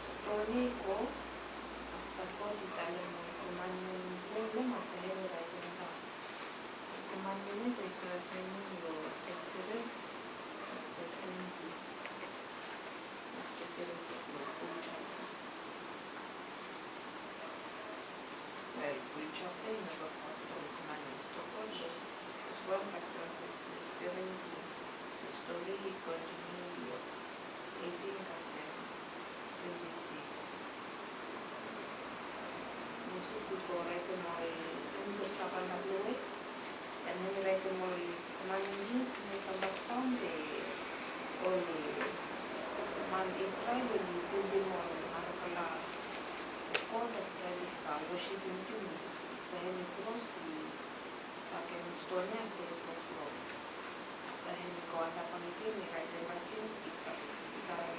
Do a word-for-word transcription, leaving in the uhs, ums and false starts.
Ston ya i go afta God i talem ol commandment blong hem, afta hemi raetem daon. Ol commandment ya yu save faenem long Exodus japta twenti. Exodus long ful japta. Wel, ful japta i no gat ol commandments blong God, be wan pasel, ves seventin, the story i kontiniu long eitin kasem twenti sikis. Moses i go raetem ol, hemi go stap antap long wei, taem hemi raetem ol commandments, hemi kambak daon, be ol man Israel oli bildim ol narafala god afta oli stap wosipim finis. Afta hemi kros, i sakem ston ya, afta i brok long, afta hemi go antap long, i raetem bakem, i karem